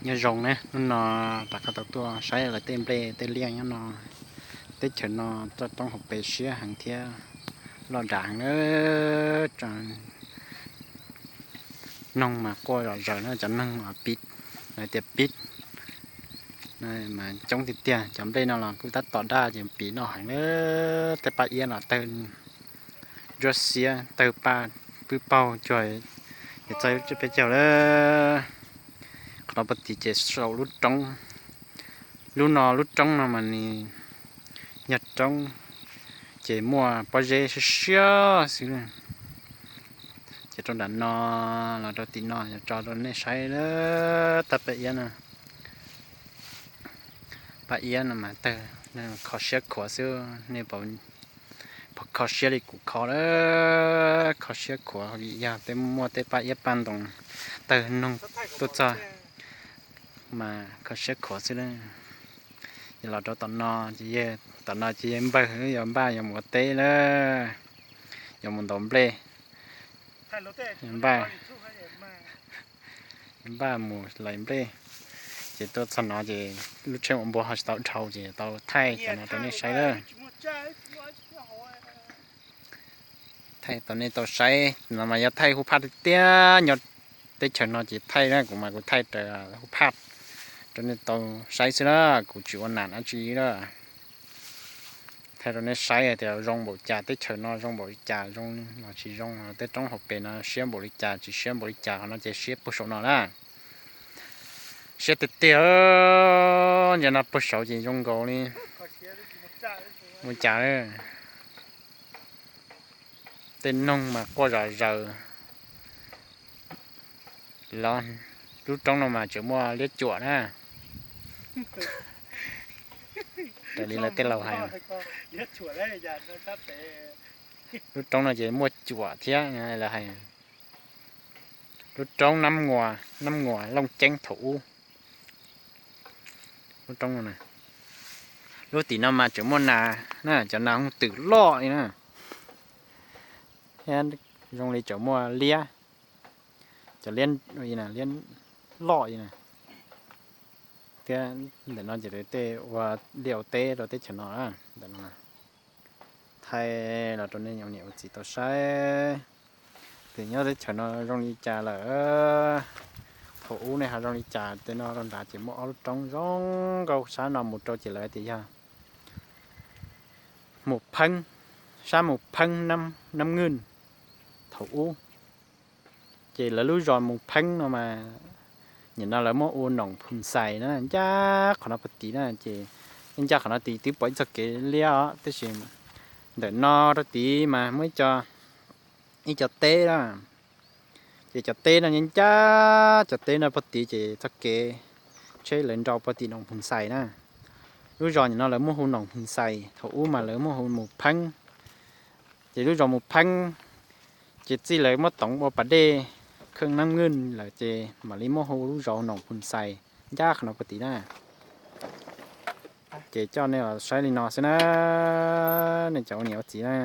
Nyob zoo na, hnub no rov qab tau tuaj saib lawv tej nplej tej liaj nyob no. Teb chaws no toj roob hauv pes siab heev thiab loj dav heev na. Noog mas quaj zom zaws na, cov noog pib, lawv tias pib mas coob tiag tiag. Cov nplej no los kuj tab tom daj ces pib noj heev na. Tej paj iab los tawg ntsuab xiab, tawg paj pwb paug cuag yuav txog peb caug lawm. Qhov no puag tim ces saum lub roob, lub no lub roob no mas nws yog roob ces muaj pob zeb siab siab xwb. Ces rau nram no los rau tim no yuav tso rau nej saib tag paj iab no. Paj iab no mas tawg kho siab khuav xwb, nej puas kho siab li kuv kho lawm? Kho siab khuav, yog tej muaj tej paj iab paj ntoos tawg noog tuaj txog mas kho siab khuav xwb na. Ces los rau tom no, tom no ces yog npawg, yog npaj yuav mus ua teb lawm, yuav mus ntaus nplej, npaj, npaj mus lais nplej. Ces tuaj txog no ces lub tsheb ua npua ho tsis tau dhau ces tau thaij cov no rau nej saib lawm. Thaij rau nej tau saib no mas yog thaij hu phaj tiag tiag, nyob teb chaws no ces thaij na, kuv mas kuv thaij raws hu phaj rau nej tau saib xwb na, kuv tsis ua nam dab tsi na. Thaij rau nej saib tias zoo npaum cas, teb chaws no zoo npaum li cas, zoo los tsis zoo, tej roob hauv pes no siab npaum li cas, tsis siab npaum li cas, qhov no ces siab puag saum no na. Siab tiag tiag, ntshe no puag saum ces zoo nkaus li ua cas. Tej noog mas quaj zom zaws. Los lub roob no mas tseem muaj liab cuam na. Raws li lawv tej laus hais, lub roob no ces muaj cuam thiab lawv hais. Lub roob Nab Nguas, Nab Nguas Looj Ceeb thaum ub. Lub roob no, lub tim no mas tseem muaj nas na, cov nas hooj twm loj li na. Thiab zoo li tseem muaj liab, cov liab, liab loj li na. Thiab ntawm no ces lawv tej ua liaj ua teb rau teb chaws no ntawm no. Thaij los rau nej ua niam ua txiv tau saib tias nyob teb chaws no zoo li cas lawm. Thaum ub nej ho zoo li cas. Tej no rau nrad ces muaj ob lub roob zoo nkauj, sab no mus rau ces lawv tias yog Mus Pheeb, sab Mus Pheeb Nab Nwj thaum ub. Ces lawv lub zos Mus Pheeb no mas nim no lawv muab ua Noom Phum Xais na, ncaj qhov no puag tid na. Ces ncaj qhov no tid twb pom ib txoj kev liab os, tab sis ntawm no rau tid mas muaj ib co, ib co teb na. Ces cov teb no ncaj, cov teb no puag tid ces txoj kev tsheb lawv nrau puag tim Noom Phum Xais na. Lub zos nim no lawv muab hu Noom Phum Xais, thaum ub mas lawv muab hu Mus Pheeb. Ces lub zos Mus Pheeb ces txij lawv muab toov ua pas dej Kheej Nab Nwj lawm ces mam li muab hu lub zos Noom Phum Xais, ncaj qhov no puag tid na. Ces coj nej los saib li no xwb na, nej cov ua niam ua txiv na.